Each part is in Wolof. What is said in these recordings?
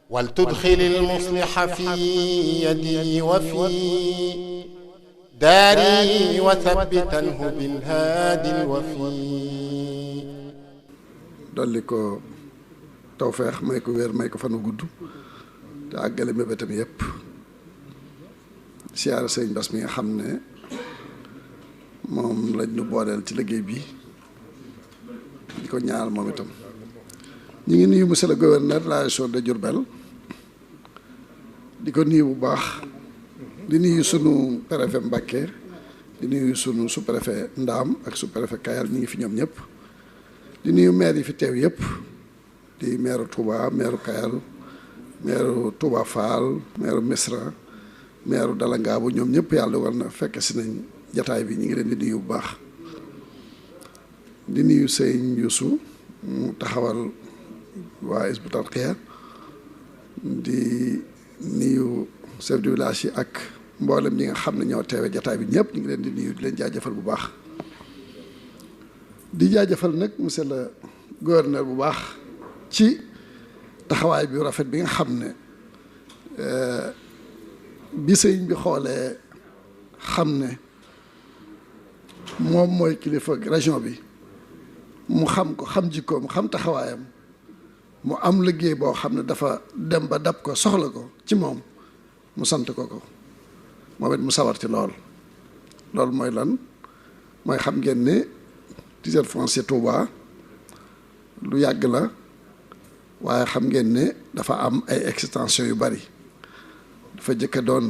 ولتدخل المصلح في يدي وفي داري وثبتنه بالهادي الوفي. dolli ko tawfeex may ko wér may ko fanu gudd te àggale mébétam yépp siyaara sëriñ Bass mi nga xam ne moom lañ nu booleel ci liggéey bi di ko ñaar moom itam. ñu ngi nuyu monsieur le gouverneur de la région de Diourbel di ko nuyu bu baax di nuyu sunu préfet Mbacké di nuyu sunu sous-préfet Ndaam ak sous-préfet Kayal ñu ngi fi ñoom ñëpp di nuyu maire yi fi teew yëpp di maire Touba maire Kayal maire Touba Fall maire Misra maire Dalangaabu ñoom ñëpp yàlla war na fekk si nañ jataay bi ñu ngi leen di nuyu bu baax di nuyu sëñ Youssou mu taxawal waa Hizbut Tarqiyyah di nuyu chef de village yi ak mboolem ñi nga xam ne ñoo teewe jataay bi ñëpp ñu ngi leen di nuyu di leen jaajëfal bu baax di jaajëfal nag monsieur le gouverneur bu baax ci taxawaay bi rafet bi nga xam ne bi sëñ bi xoolee xam ne moom mooy kilifa région bi mu xam ko xam jikkoom xam taxawaayam mu am liggéey boo xam ne dafa dem ba dab ko soxla ko ci moom mu sant ko moom it mu sawar ci loolu mooy lan mooy xam ngeen ne titre foncier Touba lu yàgg la waaye xam ngeen ne dafa am ay extension yu bari dafa jëkk doon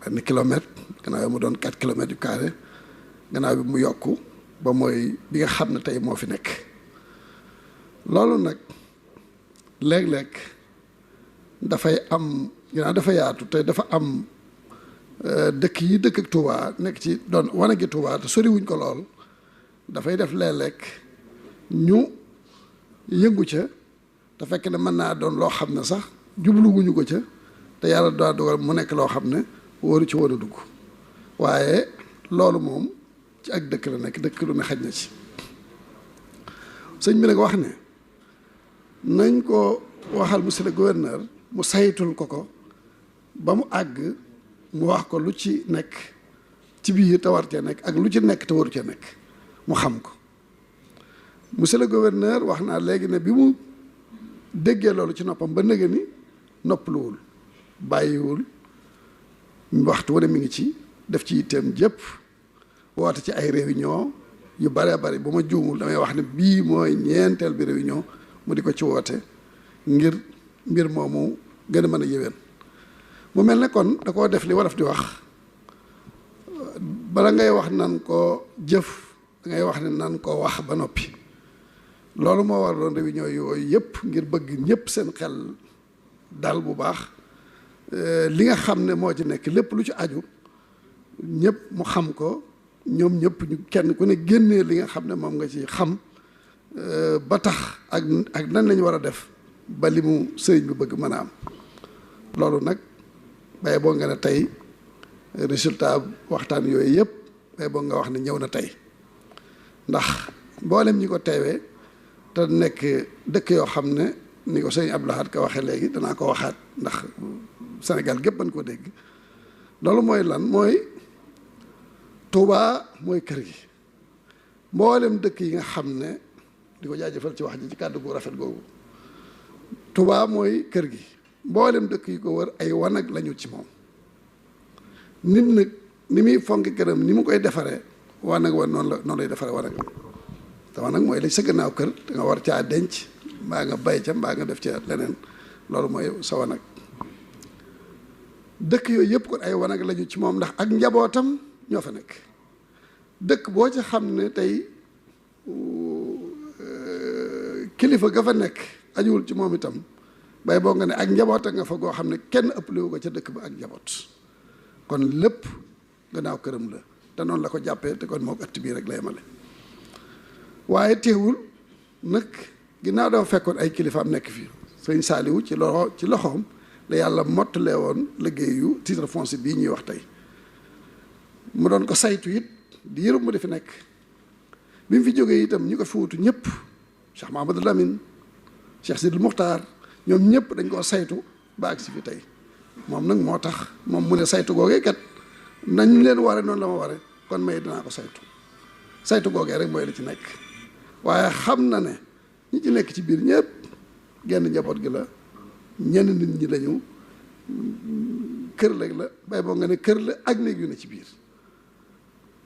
benn kilomètre gannaaw bi mu doon 4 kilomètres yu carré gannaaw bi mu yokku ba mooy bi nga xam ne tey moo fi nekk loolu nag léeg-léeg dafay am ginnaaw dafa yaatu te dafa am dëkk yi dëkk ak Touba nekk ci doon wane gi Touba te soriwuñ ko lool dafay def léeg-léeg ñu yëngu ca te fekk ne mën naa doon loo xam ne sax jubluwuñu ko ca te yàlla daa dogal mu nekk loo xam ne waru ci war a dugg waaye loolu moom ci ak dëkk la nekk dëkk lu ne xaj na ci sëñ bi nag wax ne nañ ko waxal monsieur le gouverneur mu saytul ko ba mu àgg mu wax ko lu ci nekk ci biir te war cee nekk ak lu ci nekk te waru cee nekk mu xam ko monsieur le gouverneur wax naa léegi ne bi mu déggee loolu ci noppam ba nëgë ni noppaluwul bàyyiwul waxtu wane mi ngi ci def ci yitteem jëpp woote ci ay réunion yu bëree bëri bu ma juumul damay wax ne bii mooy ñeenteel bi réunion mu di ko ci woote ngir mbir moomu gën a mën a yéwén mu mel ne kon da koo def li wolof di wax bala ngay wax nan ko jëf da ngay wax ne nan ko wax ba noppi loolu moo war doon réunion yooyu yëpp ngir bëgg ñëpp seen xel dal bu baax li nga xam ne moo ci nekk lépp lu ci aju ñëpp mu xam ko ñoom ñëpp ñu kenn ku ne génnee li nga xam ne moom nga ci xam ba tax ak nan lañu war a def ba li mu sëriñ bi bëgg mën a am loolu nag bay boo nga ne tey résultat waxtaan yooyu yëpp bay boo nga wax ne ñëw na tey ndax mboolem ñi ko teewee te nekk dëkk yoo xam ne ni ko sëriñ Abdou Lahad Ka waxee léegi danaa ko waxaat ndax Sénégal gépp mën koo dégg loolu mooy lan mooy Touba mooy kër gi mboolem dëkk yi nga xam ne di ko jaajëfal ci wax ji ci kàddu gu rafet googu Touba mooy kër gi mboolem dëkk yi ko wër ay wanag lañu ci moom nit nag ni muy fonk këram ni mu koy defaree wanag wa noonu lay defaree wanag te wanag mooy la sa gannaaw kër da nga war caa denc mbaa nga bay ca mbaa nga def ca leneen loolu mooy sa wanag dëkk yooyu yëpp kon ay wanag lañu ci moom ndax ak njabootam ñoo fa nekk dëkk boo ci xam ne tey kilifa ga fa nekk ajuwul ci moom itam bay boo nga ne ak njaboot nga fa goo xam ne kenn ëppalewu ko ca dëkk ba ak njaboot kon lépp gannaaw këram la te noonu la ko jàppee te kon moo ko ëtt bii rek la yemale waaye teewul nag ginnaaw dafa fekkoon ay kilifaam nekk fii sëñ Saaliwu ci loxoom la yàlla mottalee woon liggéeyu titre foncier bii ñuy wax tey mu doon ko saytu it di yërëm mu di fi nekk bi mu fi jógee itam ñu ko fi wutu ñëpp Cheikh Mahamadou Lamine Cheikh Sidil Muxtaar ñoom ñëpp dañ koo saytu ba agsi fi tey moom nag moo tax moom mu ne saytu googee kat nañ leen ware noonu la ma ware kon may dinaa ko saytu googee rek mooy li ci nekk waaye xam na ne ñi ci nekk ci biir ñëpp genn njaboot gi la ñenn nit ñi lañu kër léeg la bay boo nga ne kër la ak néeg yu ne ci biir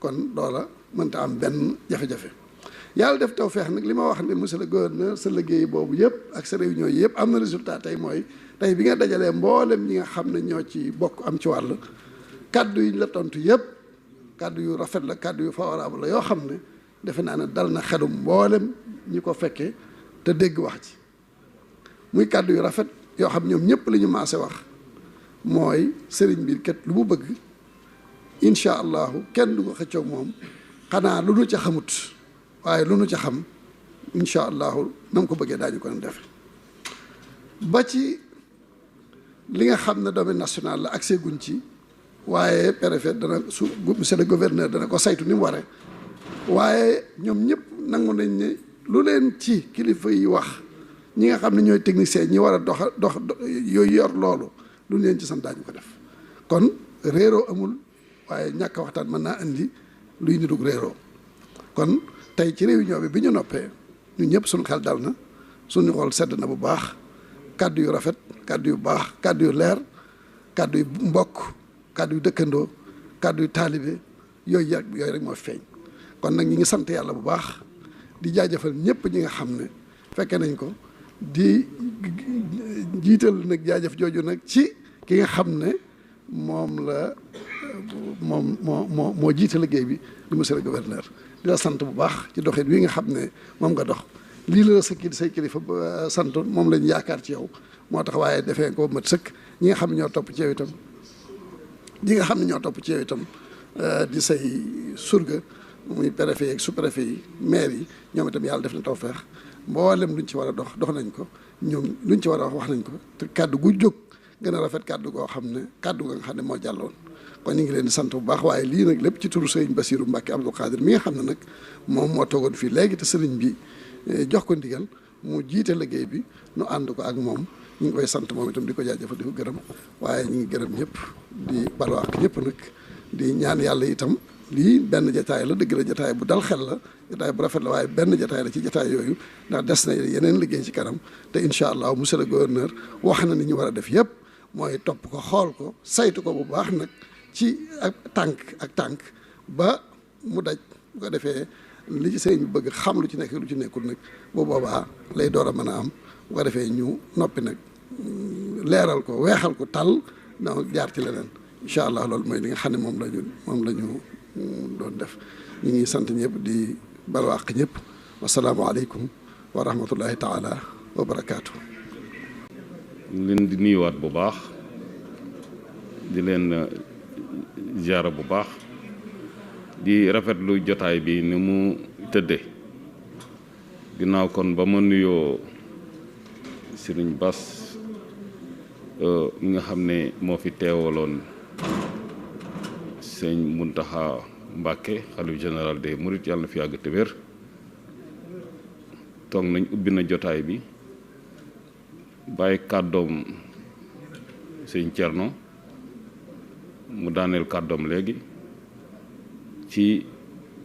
kon loola mënta am benn jafe-jafe yàlla def tawfeex nag li ma wax ne monsieur le gouverneur sa liggéey boobu yëpp ak sa réunion yi yëpp am na résultat tey mooy tey bi nga dajalee mboolem ñi nga xam ne ñoo ci bokk am ci wàll kàddu yi la tontu yëpp kàddu yu rafet la kàddu yu favorable la yoo xam ne defe naa ne dal na xelum mboolem ñi ko fekkee te dégg wax ci muy kàddu yu rafet yoo xam ñoom ñëpp li ñu maase wax mooy sëriñ bi kat lu mu bëgg incha allahu kenn du ko xëccoog moom xanaa lu nu ca xamut waaye lu nu ca xam incha allahu na mu ko bëggee daañu ko def ba ci li nga xam ne domaine national la accès guñ ci waaye préfet dana monsieur le gouverneur dana ko saytu ni mu waree waaye ñoom ñëpp nangu nañ ne lu leen ci kilifa yi wax ñi nga xam ne ñooy technicien ñi war a dox yooyu yor loolu lu leen ci sant daañu ko def kon réeroo amul waaye ñàkk a waxtaan mën naa indi luy nidug réeroo kon tey ci réunion bi ñu noppee ñun ñëpp suñu xel dal na suñu xool sedd na bu baax kàddu yu rafet kàddu yu baax kàddu yu leer kàddu yu mbokk kàddu yu dëkkandoo kàddu yu taalibe yooyu rek moo feeñ kon nag ñi ngi sant yàlla bu baax di jaajëfal ñëpp ñi nga xam ne fekke nañ ko di jiital nag jaajëf jooju nag ci ki nga xam ne moom moo jiite liggéey bi di monsieur le gouverneur di la sant bu baax ci doxin wi nga xam ne moom nga dox lii la say kilifa sant moom lañu yaakaar ci yow moo tax waaye defee ko mat sëkk ñi nga xam ne ñoo topp ci yow itam di say surga muy préfet ak sous-préfet yi maire yi ñoom itam yàlla def na tawfeex mboolem luñ ci war a dox nañ ko ñoom luñ ci war a wax nañ ko te kàddu gu jóg gën a rafet kàddu goo xam ne kàddu nga xam ne moo jàlloon kon ñu ngi leen di sant bu baax waaye lii nag lépp ci turu sëriñ Bassirou Mbacké Abdou Khadir mi nga xam ne nag moom moo toogoon fii léegi te sëriñ bi jox ko ndigal mu jiite liggéey bi nu ànd ko ak moom ñu ngi koy sant moom itam di ko jaajëfal di ko gërëm waaye ñu ngi gërëm ñëpp di balwaax ñëpp nag di ñaan yàlla itam lii benn jataay la dëgg la jataay bu dal xel la jataay bu rafet la waaye benn jataay la ci jataay yooyu ndax des na yeneen liggéey ci kanam te incha allah monsieur le gouverneur wax na ni ñu war a def yëpp mooy topp ko xool ko saytu ko bu baax nag ci ak tànk ba mu daj bu ko defee li ci sëriñ bi bëgg xam lu ci nekk lu ci nekkul nag bu boobaa lay door a mën a am bu ko defee ñu noppi nag leeral ko weexal ko tal donc jaar ci leneen incha allah loolu mooy li nga xam ne moom la ñu doon def ñu ngi sant ñëpp di balwaq ñëpp wasalaamaaleykum wa rahmatullahi taala wa barakaatu. leen di nuyuwaat bu baax di leen ziara bu baax di rafetlu jotaay bi ni mu tëdde ginnaaw kon ba ma nuyoo Sëriñ Bass mi nga xam ne moo fi teewaloon sëñ Muntaxa Mbàkke xalif général des Mourides yàlla na fi yàgg te wér toog nañ ubbi na jotaay bi bàyyi kàddoom sëñ Cerno mu daaneel kàddoom léegi ci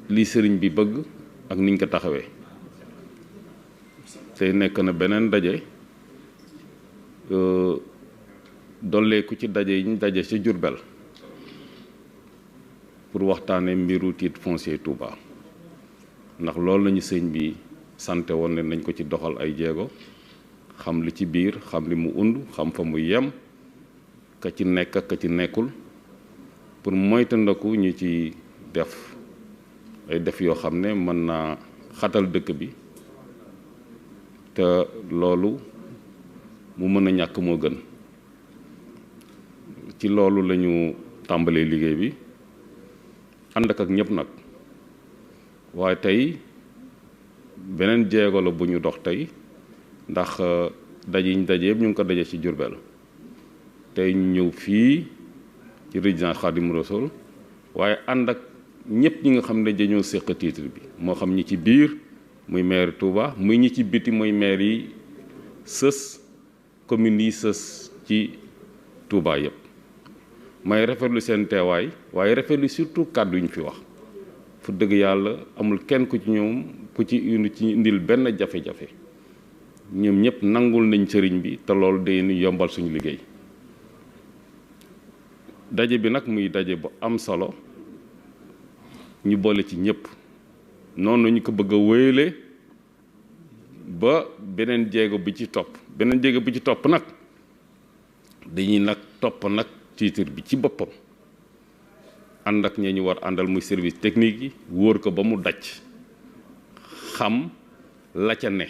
li sëriñ bi bëgg ak niñ ko taxawee tey nekk na beneen daje dolleeku ci daje yi ñu daje ci Jurbel pour waxtaanee mbiru titre foncier Touba ndax loolu lañu sëñ bi sante woon ne nañ ko ci doxal ay jéego xam li ci biir xam li mu und xam fa mu yem ka ci nekk ak ka ci nekkul pour moytandiku ñu ci def ay def yoo xam ne mën naa xatal dëkk bi te loolu mu mën a ñàkk moo gën ci loolu lañu tàmbalee liggéey bi ànd ak ñëpp nag waaye tey beneen jéego la bu ñu dox tey ndax dajiñ daje yëpp ñu ngi ko daje ci Jurbel tey ñu ñëw fii ci résidence Khadim Rassoul waaye ànd ak ñëpp ñi nga xam ne dañoo séq titre bi moo xam ñi ci biir muy maire Touba muy ñi ci biti muy maire yi sës communes yi sës ci Touba yëpp may rafetlu seen teewaay waaye rafetlu surtout kàddu yi ñu fi wax fu dëgg yàlla amul kenn ku ci ñoom ku ci indil benn jafe-jafe ñoom ñëpp nangul nañ sëriñ bi te loolu day ñu yombal suñu liggéey daje bi nag muy daje bu am solo ñu boole ci ñëpp noonu ñu ko bëgg a wéyale ba beneen jéego bi ci topp nag dañuy nag topp nag titre bi ci boppam ànd ak ña ñu war àndal muy service technique yi wóor ko ba mu daj xam la ca ne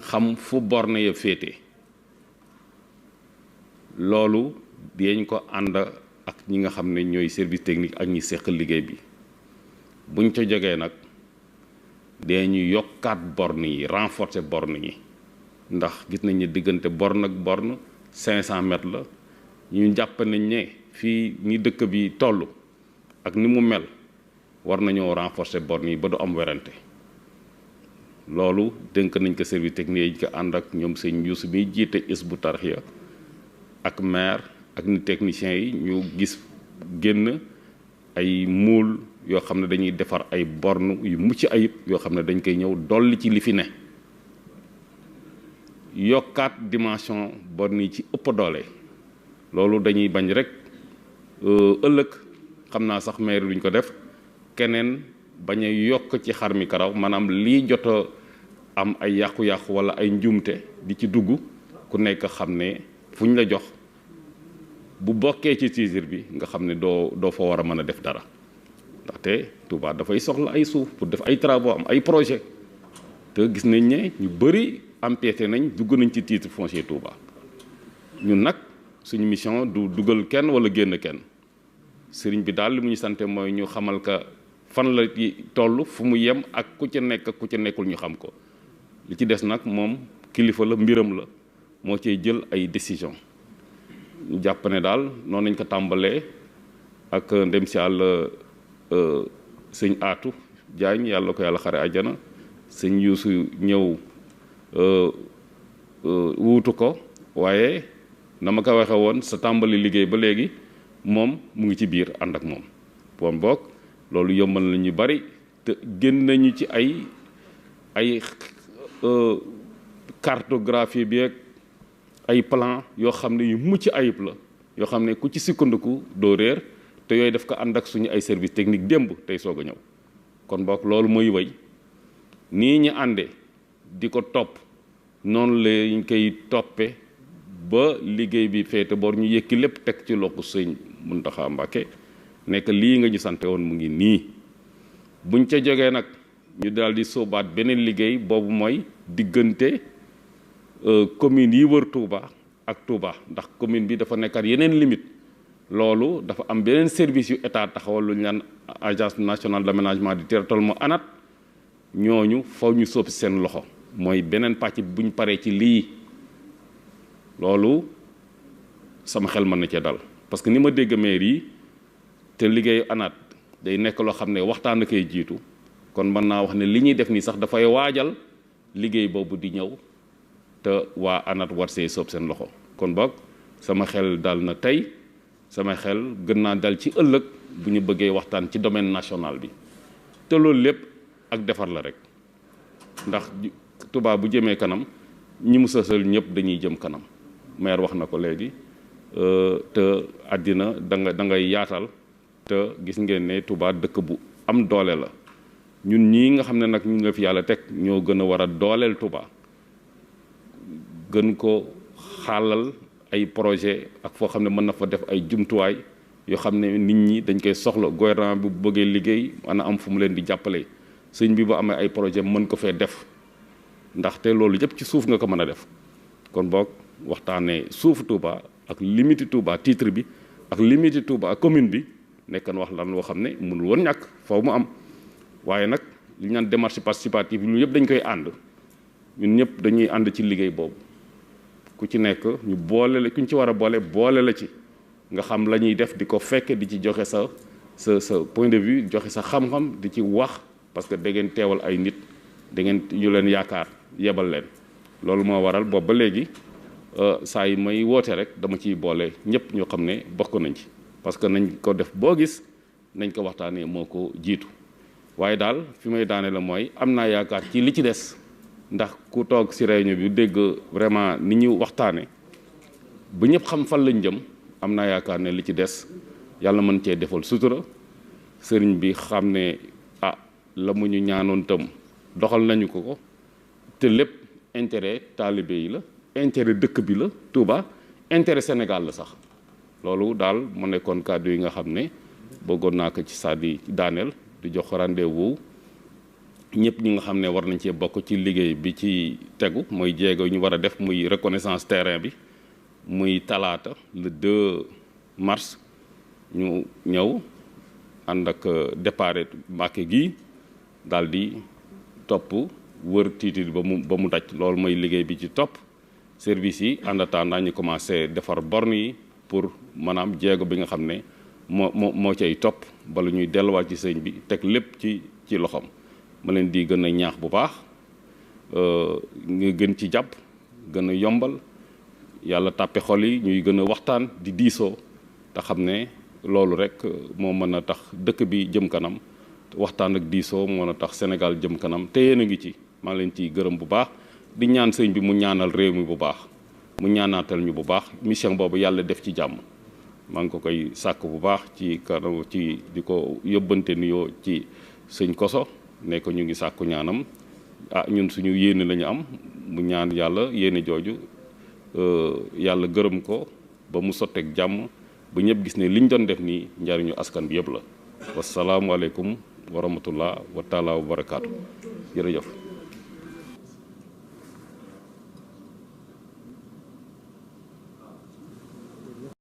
xam fu borne ya féete loolu dinañ ko ànd ak ñi nga xam ne ñooy service technique ak ñi seq liggéey bi buñ ca jógee nag dañu yokkaat borne yi renforcer borne yi ndax gis nañ ne diggante borne ak borne 500 mètres la ñu jàpp nañ ne fii ni dëkk bi toll ak ni mu mel war nañoo renforcer borne yi ba du am werante loolu dénk nañ ko service technique yi ko ànd ak ñoom sëñ Yuusu bi jiite Hizbut Tarqiyyah ak maire ak ni techniciens yi ñu gis génn ay muul yoo xam ne dañuy defar ay borne yu mucc ayib yoo xam ne dañ koy ñëw dolli ci li fi ne yokkaat dimension borne yi ci ëpp doole loolu dañuy bañ rek ëllëg xam naa sax maire duñ ko def keneen bañ a yokk ci xar mi karaw maanaam lii jot a am ay yàqu-yàqu walla ay njuumte di ci dugg ku nekk xam ne fu ñu la jox bu bokkee ci titre bi nga xam ne doo fa war a mën a def dara ndaxte Touba dafay soxla ay suuf pour def ay travaux am ay projet te gis nañ ne ñu bëri empiété nañ dugg nañ ci titre foncier Touba ñun nag suñu mission du dugal kenn walla génn kenn sëriñ bi daal li mu ñu sante mooy ñu xamal ka fan la toll fu mu yem ak ku ca nekk ku ca nekkul ñu xam ko li ci des nag moom kilifa la mbiram la moo cay jël ay décision ñu jàpp ne daal noonu nañ ko tàmbalee ak ndem si àll sëñ Aatu Jaañ yàlla ko yàlla xare àjjana sëñ Yuusu ñëw wuutu ko waaye na ma ko waxe woon sa tàmbali liggéey ba léegi moom mu ngi ci biir ànd ak moom bon boog loolu yombal na ñu bari te génn nañu ci ay cartographie bi ak ay plan yoo xam ne yu mucc ayib la yoo xam ne ku ci sukkandiku doo réer te yooyu daf ko ànd ak suñu ay service technique démb tey soog a ñëw kon boog loolu mooy wéy nii ñu àndee di ko topp noonu lañ koy toppe ba liggéey bi féete boor ñu yëkki lépp teg ci loxo sëñ Muntaxa Mbàkke nekk lii nga ñu sante woon mu ngi nii buñ ca jógee nag ñu daal di sóobaat beneen liggéey boobu mooy diggante commune yi wër Touba ak Touba ndax commune bi dafa nekkaat yeneen limite loolu dafa am beneen service yu état taxawal lu ñu naan agence nationale d'aménagement du territoire mu ANAT ñooñu faw ñu sóob seen loxo mooy beneen pàcc bi buñ paree ci lii loolu sama xel mën na cee dal parce que ni ma dégg maire yi te liggéeyu ANAT day nekk loo xam ne waxtaan koy jiitu kon mën naa wax ne li ñuy def nii sax dafay waajal liggéey boobu di ñëw te waa ANAT war see soob seen loxo kon boog sama xel dal na tey sama xel gën naa dal ci ëllëg bu ñu bëggee waxtaan ci domaine national bi te loolu lépp ak defar la rek ndax Touba bu jëmee kanam ñi mu sësal ñëpp dañuy jëm kanam maire wax na ko léegi te àddina da ngay yaatal te gis ngeen ne Touba dëkk bu am doole la ñun ñii nga xam ne nag ñu la fi yàlla teg ñoo gën a war a dooleel Touba gën ko xaalal ay projet ak foo xam ne mën na fa def ay jumtuwaay yoo xam ne nit ñi dañ koy soxla gouvernement bi bu bëggee liggéey ana am fu mu leen di jàppale sëñ bi bu amee ay projet mën ko fee def ndaxte loolu yëpp ci suuf nga ko mën a def kon boog waxtaanee suufu Touba ak limite Touba titre bi ak limite Touba commune bi nekk na wax lan loo xam ne mënul woon ñàkk faw mu am waaye nag li ñu naan démarche participative lu yëpp dañ koy ànd ñun ñëpp dañuy ànd ci liggéey boobu ku ci nekk ñu boole la ku ñu ci war a boole la ci nga xam la ñuy def di ko fekk di ci joxe sa point de vue joxe sa xam-xam di ci wax parce que da ngeen teewal ay nit da ngeen ñu leen yaakaar yebal leen loolu moo waral boobu ba léegi saa yi may woote rek dama ciy boole ñëpp ñoo xam ne bokk nañ ci parce que nañ ko def boo gis nañ ko waxtaanee moo ko jiitu waaye daal fi may daane la mooy am naa yaakaar ci li ci des ndax ku toog ci réunion bi dégg vraiment ni ñu waxtaane ba ñëpp xam fan lañ jëm am naa yaakaar ne li ci des yàlla mën cee defal sutura sëriñ bi xam ne la mu ñu ñaanoon tam doxal nañu ko te lépp intérêt taalibe yi la intérêt dëkk bi la Touba intérêt Sénégal la sax loolu daal mu nekkoon kàddu yi nga xam ne bëggoon naa ko ci sàddi daaneel di jox rendez-vous ñëpp ñi nga xam ne war nañ cee bokk ci liggéey bi ci tegu mooy jéego ñu war a def muy reconnaissance terrain bi muy talaata le 2 mars ñu ñëw ànd ak départ Mbàkke gi daal di topp wër tiiti ba mu daj loolu mooy liggéey bi ci topp service yi en attendant ñu commencé defar borne yi pour maanaam jéego bi nga xam ne moo cay topp bala ñuy delluwaat ci sëñ bi teg lépp ci loxoom ma leen di gën a ñaax bu baax nga gën ci jàpp gën a yombal yàlla tàppe xol yi ñuy gën a waxtaan di diisoo te xam ne loolu rek moo mën a tax dëkk bi jëm kanam waxtaan ak diisoo moo mën a tax Sénégal jëm kanam te yéen a ngi ci maa leen ciy gërëm bu baax di ñaan sëñ bi mu ñaanal réew mi bu baax mu ñaanaatal ñu bu baax mission boobu yàlla def ci jàmm maa ngi ko koy sàkk bu baax ci kanam ci di ko yóbbante nuyoo ci sëñ Koso ne ko ñu ngi sàkku ñaanam ñun suñu yéene la ñu am mu ñaan yàlla yéene jooju yàlla gërëm ko ba mu sotteeg jàmm ba ñëpp gis ne liñ doon def nii njariñu askan bi yëpp la wasalaamualeykum wa rahmatullah wa taala wa barakaatu jërëjëf